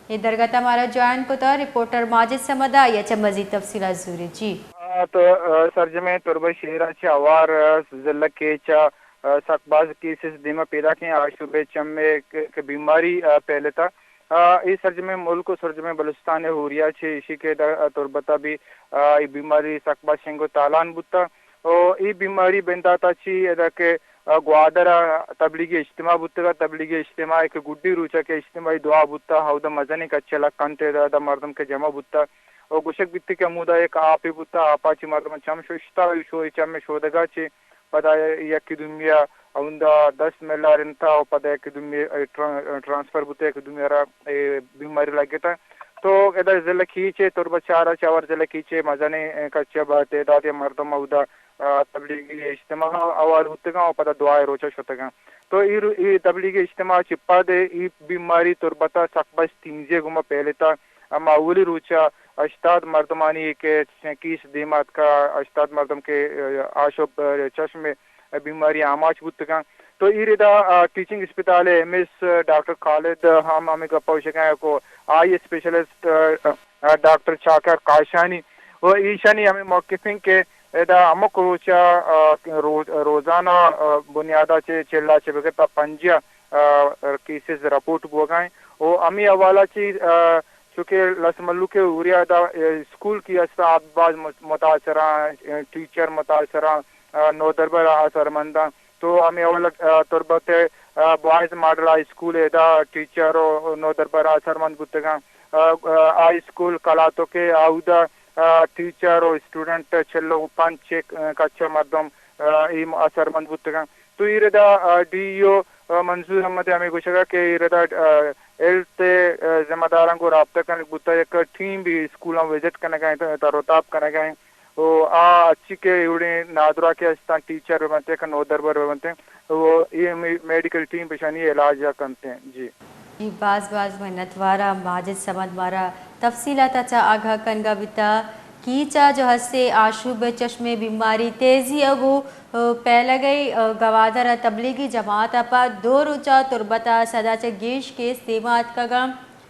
اے درگت ءَ مارا جوائن کتا رپورٹر ماجد صمد ءَ، آئی ءَ چہ مزید تفصیلات زوری۔ جی۔ آ، تو، آ، سرجمیں تربت شہر ءَ چہ ہوار، آ، ضلع کیچ ءَ، آ، سک باز کیسز دیما پیداک ایں آشوب ءِ چم ءَ کہ، کہ بیماری، آ، پھیلتا۔ آ، اے سرجمیں ملک و سرجمیں بلوچستان ءِ ہوریا چہ ایشی کہ دا، آ، تربت ءَ بھی، آ، اے بیماری سک باز شنگ و تالان بوتا۔ و اے بیماری بندات ءَ چی ادا کہ، آ، گوادر ءَ تبلیغی اجتماع بوتگ ءَ، تبلیغی اجتماع ءَ کہ گڈی روچ ءَ کہ اجتماعی دعا بوتا، اودا مزنیں کچ ءَ لک کنت، ادا، ادا مردم کہ جمع بوتا و گوشگ بیت کہ ہمودا یک آپے بوتا، آپا چی مردم چم ششتا، شو، چم شودگا چی پدا یکی دومی ءَ ہوندا دست ملارینتا و پدا یکی دومی ءَ ٹران-، ٹرانسفر بوتا، یکی دومی ءَ را اے بیماری لگتا۔ تو ادا ضلع کیچ ءَ تربت شہر ءَ چہ ہوار ضلع کیچ ءَ مزنیں کچ ءَ با تعداد ءَ مردم اودا، آ، تبلیغی اجتماع ءَ ہوار بوتگاں و پدا دعا ءِ روچ ءَ شتگاں۔ تو اے رو-، اے تبلیغی اجتماع چہ پد اے بیماری تربت ءَ سک باز تیزی ءِ گوما پھیلتا۔ اما اولی روچ ءَ ہشتاد مردمانی کہ کیس دیما اتکا، ہشتاد مردم کہ، آ، آشوب، آ، چشم ءِ بیماری آماچ بوتگاں۔ تو اے ردا، آ، ٹیچنگ اسپتال ءِ ایم ایس ڈاکٹر خالد ہم ہمے گپ ءَ گوشگا ایں کہ آئی اسپیشلسٹ، آ، آ، ڈاکٹر چاکر کاشانی و ایشانی ہمے موقف ایں کہ ادا ہمک روچ ءَ، آ، روز-، روزانہ، آ، بنیاد ءَ چہ چل ءَ چہ بگر تا پنجاہ، آ، کیسز رپورٹ بوگا ایں و ہمے حوالہ چہ، آ، چونکہ لس مھلوک ءِ ہوریا ادا، آ، اسکول کی است آ باز مت-، متاثر ایں، آ، ٹیچر متاثر ایں، آ، نودربر اثرمند ایں۔ تو ہمے حوالہ، آ، تربت ءِ، آ، بوائز ماڈل ہائی اسکول ءِ ادا ٹیچر و نودربر اثرمند بوتگاں۔ آ، آ، ہائی اسکول کلاتوک ءِ اودا، آ، ٹیچر و اسٹوڈنٹ چل و پنچ ءِ کچ ءَ مردم، آ، اے اثرمند بوتگاں۔ تو اے ردا، آ، ڈی ای او، آ، منظور احمد ءِ ہمے گوشگ ءَ کہ اے ردا، آ، ہیلتھ ءِ، آ، ذمہ داراں گوں رابطہ کنگ بوتا، یک ٹیم بھی اسکولاں وزٹ کنگ ءَ ایں، تر و تاب کنگ ءَ ایں۔ و آ ہرچی کہ ایوڑیں نادراہ کہ استاں، ٹیچر بہ بنت یا کہ نودربر بہ بنت، و اے می-، میڈیکل ٹیم پہ اشانی علاج ءَ کنت۔ جی۔ جی، باز باز منتوار آں ماجد صمد مارا تفصیلات ءَ چہ آگاہ کنگا بیتا۔ کیچ ءَ جو ہستے آشوب ءِ چشم ءِ بیماری تیزی ءَ گوں، آ، پھیلگ ءَ، آ، گوادر ءَ تبلیغی جماعت ءَ پہ دو روچ ءَ تربت ءَ سد ءَ چہ گیش کیس دیما اتکگاں۔